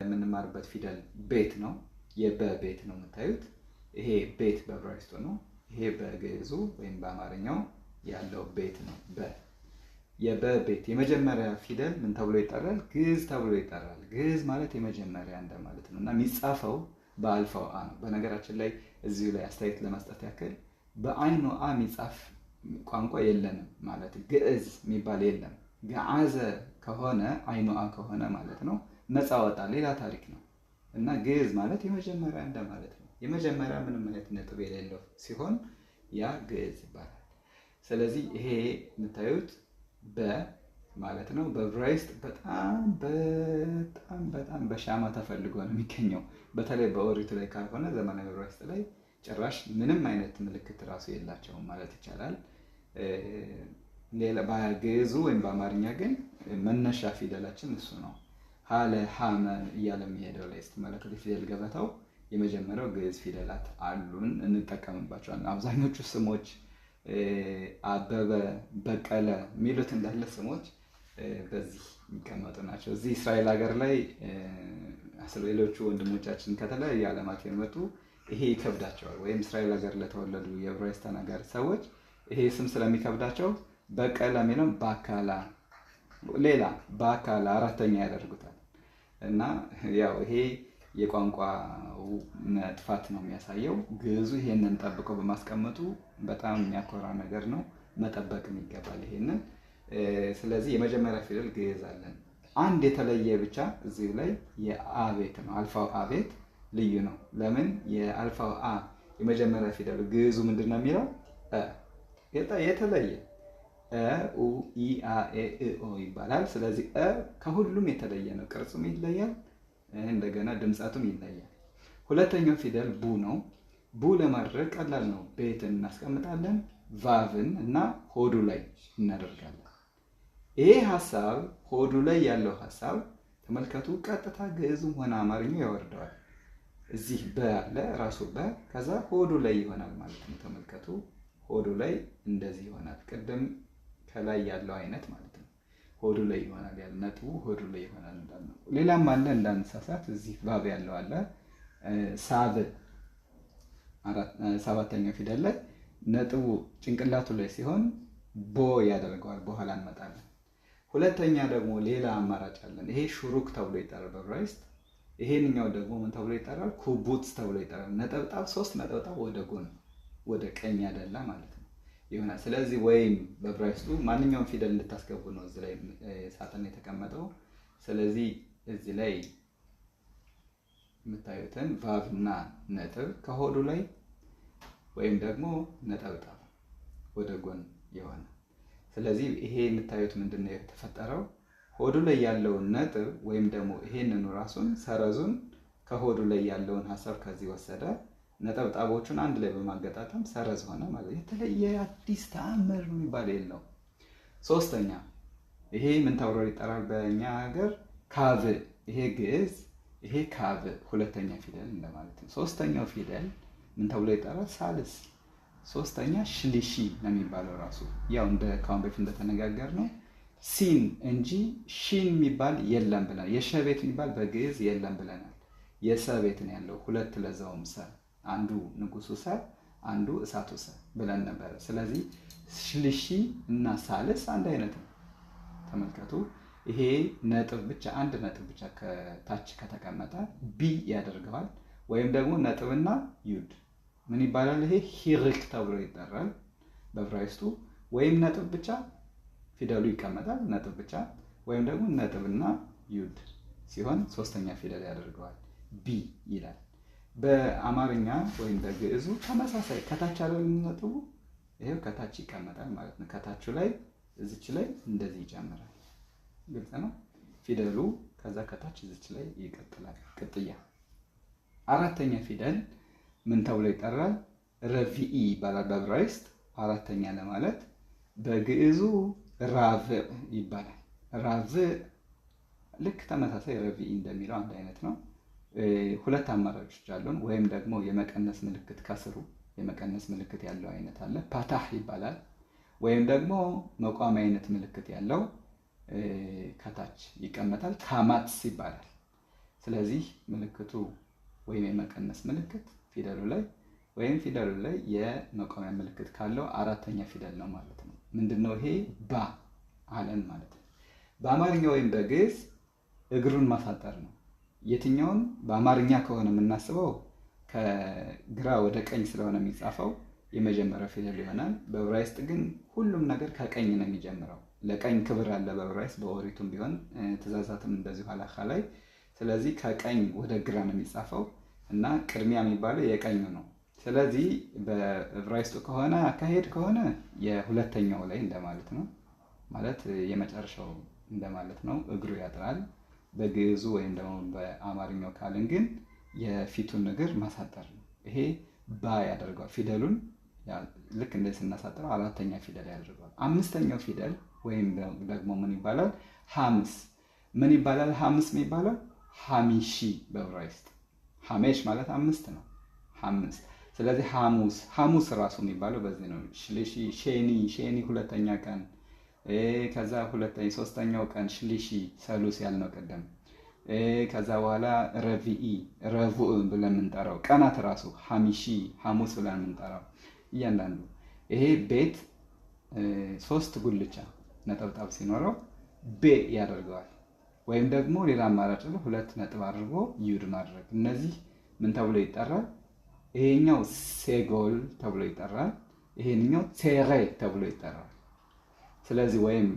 የምንማርበት ፊደል ቤት ነው። የበ ቤት ነው የምታዩት። ይሄ ቤት በዕብራይስጡ ነው። ይሄ በግዕዙ ወይም በአማርኛው ያለው ቤት ነው። በ የበ ቤት የመጀመሪያ ፊደል ምን ተብሎ ይጠራል? ግዕዝ ተብሎ ይጠራል። ግዕዝ ማለት የመጀመሪያ እንደማለት ነው እና የሚጻፈው በአልፋው አ ነው። በነገራችን ላይ እዚሁ ላይ አስተያየት ለመስጠት ያክል በአይኑ አ የሚጻፍ ቋንቋ የለንም፣ ማለት ግዕዝ የሚባል የለም። ገዓዘ ከሆነ አይኑ አ ከሆነ ማለት ነው ነፃ ወጣ፣ ሌላ ታሪክ ነው እና ግዕዝ ማለት የመጀመሪያ እንደማለት ነው። የመጀመሪያ ምንም አይነት ነጥብ የሌለው ሲሆን ያ ግዕዝ ይባላል። ስለዚህ ይሄ የምታዩት በ ማለት ነው። በዕብራይስጥ በጣም በጣም በጣም በሻማ ተፈልጎ ነው የሚገኘው። በተለይ በኦሪቱ ላይ ካልሆነ ዘመናዊ ዕብራይስጥ ላይ ጭራሽ ምንም አይነት ምልክት ራሱ የላቸውም ማለት ይቻላል። ሌላ በግዕዙ ወይም በአማርኛ ግን መነሻ ፊደላችን እሱ ነው። ሀለ ሀመ እያለ የሚሄደው ላይ ስትመለከቱ የፊደል ገበታው የመጀመሪያው ግዕዝ ፊደላት አሉን፣ እንጠቀምባቸዋለን። አብዛኞቹ ስሞች አበበ፣ በቀለ የሚሉት እንዳለ ስሞች በዚህ የሚቀመጡ ናቸው። እዚህ እስራኤል ሀገር ላይ ሌሎቹ ወንድሞቻችን ከተለያዩ ዓለማት የመጡ ይሄ ይከብዳቸዋል። ወይም እስራኤል ሀገር ለተወለዱ የዕብራይስጥ ተናጋሪ ሰዎች ይሄ ስም ስለሚከብዳቸው በቀለ የሚለው ባካላ፣ ሌላ ባካላ አራተኛ ያደርጉታል። እና ያው ይሄ የቋንቋ መጥፋት ነው የሚያሳየው። ግዕዙ ይሄንን ጠብቆ በማስቀመጡ በጣም የሚያኮራ ነገር ነው። መጠበቅም ይገባል ይሄንን። ስለዚህ የመጀመሪያ ፊደል ግዕዝ አለን። አንድ የተለየ ብቻ እዚሁ ላይ የአቤት ነው። አልፋው አቤት ልዩ ነው። ለምን? የአልፋው አ የመጀመሪያ ፊደሉ ግዕዙ ምንድን ነው የሚለው? የተለየ እ ኡ ኢ አ ኤ እ ኦ ይባላል። ስለዚህ እ ከሁሉም የተለየ ነው። ቅርጹም ይለያል፣ እንደገና ድምፀቱም ይለያል። ሁለተኛው ፊደል ቡ ነው። ቡ ለማድረግ ቀላል ነው። ቤትን እናስቀምጣለን፣ ቫቭን እና ሆዱ ላይ እናደርጋለን። ይሄ ሀሳብ ሆዱ ላይ ያለው ሀሳብ ተመልከቱ፣ ቀጥታ ግዕዙም ሆነ አማርኛው ያወርደዋል። እዚህ በ አለ ራሱ በ፣ ከዛ ሆዱ ላይ ይሆናል ማለት ነው። ተመልከቱ፣ ሆዱ ላይ እንደዚህ ይሆናል። ቅድም ከላይ ያለው አይነት ማለት ነው። ሆዱ ላይ ይሆናል ያለ ነጥቡ ሆዱ ላይ ይሆናል እንዳልነው። ሌላም አለ እንዳንሳሳት፣ እዚህ ቫብ ያለው አለ ሳብ ሰባተኛው ፊደል ላይ ነጥቡ ጭንቅላቱ ላይ ሲሆን ቦ ያደርገዋል። በኋላ እንመጣለን። ሁለተኛ ደግሞ ሌላ አማራጭ አለን። ይሄ ሹሩክ ተብሎ ይጠራል በዕብራይስጥ። ይሄንኛው ደግሞ ምን ተብሎ ይጠራል? ኩቡት ተብሎ ይጠራል። ነጠብጣብ፣ ሶስት ነጠብጣብ ወደ ጎን ወደ ቀኝ ያደላ ማለት ነው ይሆናል። ስለዚህ ወይም በዕብራይስጡ ማንኛውም ፊደል እንድታስገቡ ነው እዚህ ላይ ሳጥን የተቀመጠው። ስለዚህ እዚህ ላይ የምታዩትን ቫቭ እና ነጥብ ከሆዱ ላይ ወይም ደግሞ ነጠብጣብ ወደ ጎን የሆነ። ስለዚህ ይሄ የምታዩት ምንድነው የተፈጠረው? ሆዱ ላይ ያለውን ነጥብ ወይም ደግሞ ይሄንኑ ራሱን ሰረዙን ከሆዱ ላይ ያለውን ሀሳብ ከዚህ ወሰደ። ነጠብጣቦቹን አንድ ላይ በማገጣጠም ሰረዝ ሆነ ማለት የተለየ አዲስ ተአምር የሚባል የለው። ሶስተኛ ይሄ ምን ተብሎ ይጠራል በእኛ ሀገር? ካቭ። ይሄ ግዕዝ፣ ይሄ ካቭ ሁለተኛ ፊደል እንደማለት ነው። ሶስተኛው ፊደል ምን ተብሎ ይጠራል? ሳልስ። ሶስተኛ ሽሊሺ ነው የሚባለው ራሱ ያው እንደ ካሁን በፊት እንደተነጋገር ነው ሲን እንጂ ሺን የሚባል የለም ብለናል። የሸ ቤት የሚባል በግዕዝ የለም ብለናል። የሰ ቤት ነው ያለው ሁለት፣ ለዛውም ሰ፣ አንዱ ንጉሱ ሰ፣ አንዱ እሳቱ ሰ ብለን ነበረ። ስለዚህ ሽሊሺ እና ሳልስ አንድ አይነት ነው። ተመልከቱ። ይሄ ነጥብ ብቻ አንድ ነጥብ ብቻ ከታች ከተቀመጠ ቢ ያደርገዋል። ወይም ደግሞ ነጥብና ዩድ ምን ይባላል? ይሄ ሂርክ ተብሎ ይጠራል በዕብራይስጡ። ወይም ነጥብ ብቻ ፊደሉ ይቀመጣል ነጥብ ብቻ፣ ወይም ደግሞ ነጥብና ዩድ ሲሆን ሶስተኛ ፊደል ያደርገዋል ቢ ይላል። በአማርኛ ወይም በግዕዙ ተመሳሳይ ከታች ያለው ነጥቡ ይሄው ከታች ይቀመጣል ማለት ነው። ከታቹ ላይ እዚች ላይ እንደዚህ ይጨምራል። ግልጽ ነው ፊደሉ። ከዛ ከታች እዚች ላይ ይቀጥላል ቅጥያ። አራተኛ ፊደል ምን ተብሎ ይጠራል? ረቪኢ ይባላል በዕብራይስጥ አራተኛ ለማለት። በግዕዙ ራቭ ይባላል። ራቭ ልክ ተመሳሳይ ረቪኢ እንደሚለው አንድ አይነት ነው። ሁለት አማራጮች አሉን። ወይም ደግሞ የመቀነስ ምልክት ከስሩ የመቀነስ ምልክት ያለው አይነት አለ፣ ፓታህ ይባላል። ወይም ደግሞ መቋሚያ አይነት ምልክት ያለው ከታች ይቀመጣል፣ ካማትስ ይባላል። ስለዚህ ምልክቱ ወይም የመቀነስ ምልክት ፊደሉ ላይ ወይም ፊደሉ ላይ የመቆሚያ ምልክት ካለው አራተኛ ፊደል ነው ማለት ነው። ምንድነው ይሄ? ባ አለን ማለት ነው። በአማርኛ ወይም በግዕዝ እግሩን ማሳጠር ነው። የትኛውን በአማርኛ ከሆነ የምናስበው ከግራ ወደ ቀኝ ስለሆነ የሚጻፈው የመጀመሪያው ፊደል ይሆናል። በዕብራይስጥ ግን ሁሉም ነገር ከቀኝ ነው የሚጀምረው። ለቀኝ ክብር አለ በዕብራይስጥ፣ በኦሪቱም ቢሆን ትእዛዛትም እንደዚሁ ሀላካ ላይ። ስለዚህ ከቀኝ ወደ ግራ ነው የሚጻፈው እና ቅድሚያ የሚባለው የቀኙ ነው። ስለዚህ በዕብራይስጡ ከሆነ አካሄድ ከሆነ የሁለተኛው ላይ እንደማለት ነው፣ ማለት የመጨረሻው እንደማለት ነው። እግሩ ያጥራል። በግዕዙ ወይም ደግሞ በአማርኛው ካልን ግን የፊቱን እግር ማሳጠር ነው። ይሄ ባ ያደርገዋል። ፊደሉን ልክ እንደዚህ ስናሳጥረው አራተኛ ፊደል ያደርገዋል። አምስተኛው ፊደል ወይም ደግሞ ምን ይባላል? ሐምስ ምን ይባላል? ሐምስ የሚባለው ሐሚሺ በዕብራይስጥ። ሐሜሽ ማለት አምስት ነው። ሐምስ። ስለዚህ ሐሙስ፣ ሐሙስ ራሱ የሚባለው በዚህ ነው። שלישי፣ שני፣ שני ሁለተኛ ቀን፣ ከዛ ሁለተኛ ሶስተኛው ቀን שלישי ሰሉስ ያልነው ቀደም፣ ከዛ በኋላ רביעי ረቡዕ ብለን የምንጠራው ቀናት ራሱ חמישי ሐሙስ ብለን የምንጠራው እያንዳንዱ ይሄ ቤት ሶስት ጉልቻ ነጠብጣብ ሲኖረው ቤ ያደርገዋል። ወይም ደግሞ ሌላ አማራጭ ነው፣ ሁለት ነጥብ አድርጎ יוד ማድረግ። እነዚህ ምን ተብሎ ይጠራል? ይሄኛው סגול ተብሎ ይጠራል። ይሄኛው צירה ተብሎ ይጠራል። ስለዚህ ወይም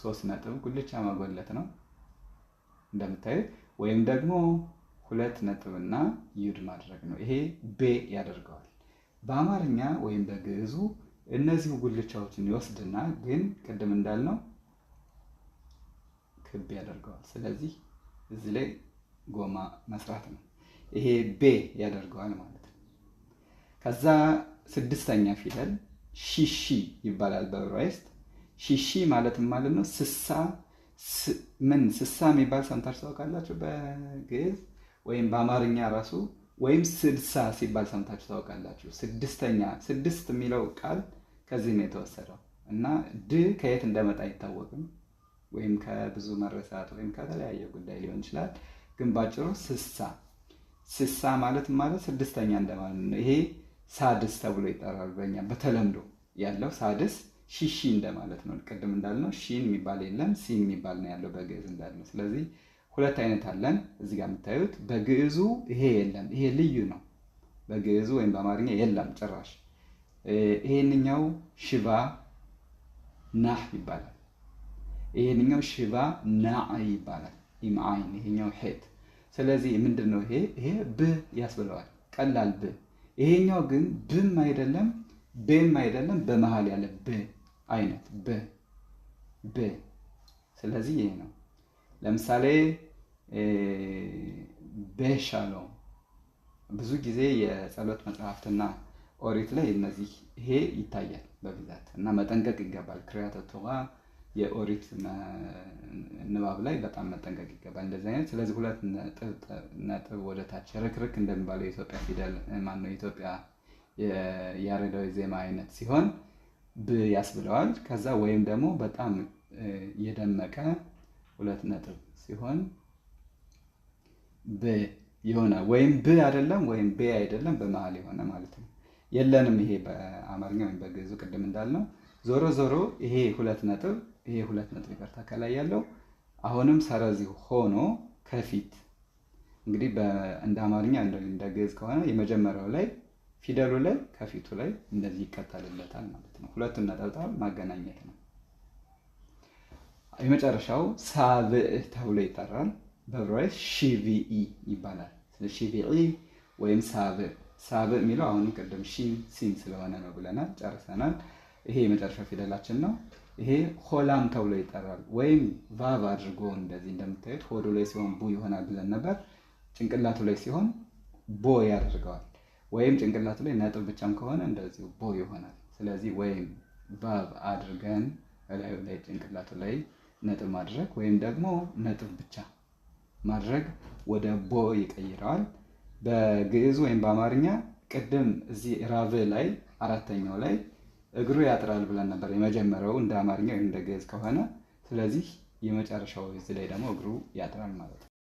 ሶስት ነጥብ ጉልቻ ማጎለት ነው እንደምታዩት፣ ወይም ደግሞ ሁለት ነጥብና יוד ማድረግ ነው። ይሄ ቤ ያደርገዋል። በአማርኛ ወይም በግዕዙ እነዚህ ጉልቻዎችን ይወስድና ግን ቅድም እንዳልነው ክብ ያደርገዋል። ስለዚህ እዚህ ላይ ጎማ መስራት ነው። ይሄ ቤ ያደርገዋል ማለት ነው። ከዛ ስድስተኛ ፊደል שישי ይባላል በዕብራይስጥ። שישי ማለት ማለት ነው ስሳ። ምን ስሳ የሚባል ሰምታችሁ ታውቃላችሁ? በግዕዝ ወይም በአማርኛ ራሱ ወይም ስድሳ ሲባል ሰምታችሁ ታውቃላችሁ? ስድስተኛ፣ ስድስት የሚለው ቃል ከዚህ ነው የተወሰደው እና ድ ከየት እንደመጣ አይታወቅም። ወይም ከብዙ መረሳት ወይም ከተለያየ ጉዳይ ሊሆን ይችላል። ግን ባጭሩ ስሳ፣ ስሳ ማለት ማለት ስድስተኛ እንደማለት ነው። ይሄ ሳድስ ተብሎ ይጠራል በእኛ በተለምዶ ያለው ሳድስ שישי እንደማለት ነው። ቅድም እንዳልነው שין የሚባል የለም፣ סין የሚባል ነው ያለው በግዕዝ እንዳልነው። ስለዚህ ሁለት አይነት አለን እዚህ ጋር የምታዩት። በግዕዙ ይሄ የለም፣ ይሄ ልዩ ነው። በግዕዙ ወይም በአማርኛ የለም ጭራሽ። ይሄንኛው ሽባ ናህ ይባላል። ይሄንኛው ሽባ ናዕ ይባላል። עם עין ይሄኛው ሄት። ስለዚህ ምንድነው ይሄ? ይሄ ብ ያስብለዋል፣ ቀላል ብ። ይሄኛው ግን ብም አይደለም ቤም አይደለም፣ በመሃል ያለ ብ አይነት ብ ብ። ስለዚህ ይሄ ነው። ለምሳሌ በሻሎም ብዙ ጊዜ የጸሎት መጽሐፍትና ኦሪት ላይ እነዚህ ይሄ ይታያል በብዛት እና መጠንቀቅ ይገባል። קריאת התורה የኦሪት ንባብ ላይ በጣም መጠንቀቅ ይገባል እንደዚህ አይነት። ስለዚህ ሁለት ነጥብ ወደ ታች ርክርክ እንደሚባለው የኢትዮጵያ ፊደል ማነው የኢትዮጵያ የያሬዳዊ ዜማ አይነት ሲሆን ብ ያስብለዋል። ከዛ ወይም ደግሞ በጣም የደመቀ ሁለት ነጥብ ሲሆን ብ የሆነ ወይም ብ አይደለም ወይም ቤ አይደለም በመሃል የሆነ ማለት ነው። የለንም ይሄ በአማርኛ ወይም በግዕዙ ቅድም እንዳልነው። ዞሮ ዞሮ ይሄ ሁለት ነጥብ ይሄ ሁለት ነጥብ ይቅርታ ከላይ ያለው አሁንም ሰረዝ ሆኖ ከፊት እንግዲህ እንደ አማርኛ እንደ ግዕዝ ከሆነ የመጀመሪያው ላይ ፊደሉ ላይ ከፊቱ ላይ እንደዚህ ይቀጠልለታል ማለት ነው። ሁለቱን ነጠብጣብ ማገናኘት ነው። የመጨረሻው ሳብዕ ተብሎ ይጠራል። በዕብራይስጥ שביעי ይባላል። שביעי ወይም ሳብዕ፣ ሳብዕ የሚለው አሁንም ቅድም שין סין ስለሆነ ነው ብለናል፣ ጨርሰናል። ይሄ የመጨረሻው ፊደላችን ነው። ይሄ ሆላም ተብሎ ይጠራል። ወይም וו አድርጎ እንደዚህ እንደምታዩት ሆዱ ላይ ሲሆን ቡ ይሆናል ብለን ነበር። ጭንቅላቱ ላይ ሲሆን ቦ ያደርገዋል። ወይም ጭንቅላቱ ላይ ነጥብ ብቻም ከሆነ እንደዚሁ ቦ ይሆናል። ስለዚህ ወይም וו አድርገን እላዩ ላይ ጭንቅላቱ ላይ ነጥብ ማድረግ ወይም ደግሞ ነጥብ ብቻ ማድረግ ወደ ቦ ይቀይረዋል። በግዕዝ ወይም በአማርኛ ቅድም እዚህ ራብ ላይ አራተኛው ላይ እግሩ ያጥራል ብለን ነበር የመጀመሪያው እንደ አማርኛ ወይም እንደ ግዕዝ ከሆነ። ስለዚህ የመጨረሻው እዚህ ላይ ደግሞ እግሩ ያጥራል ማለት ነው።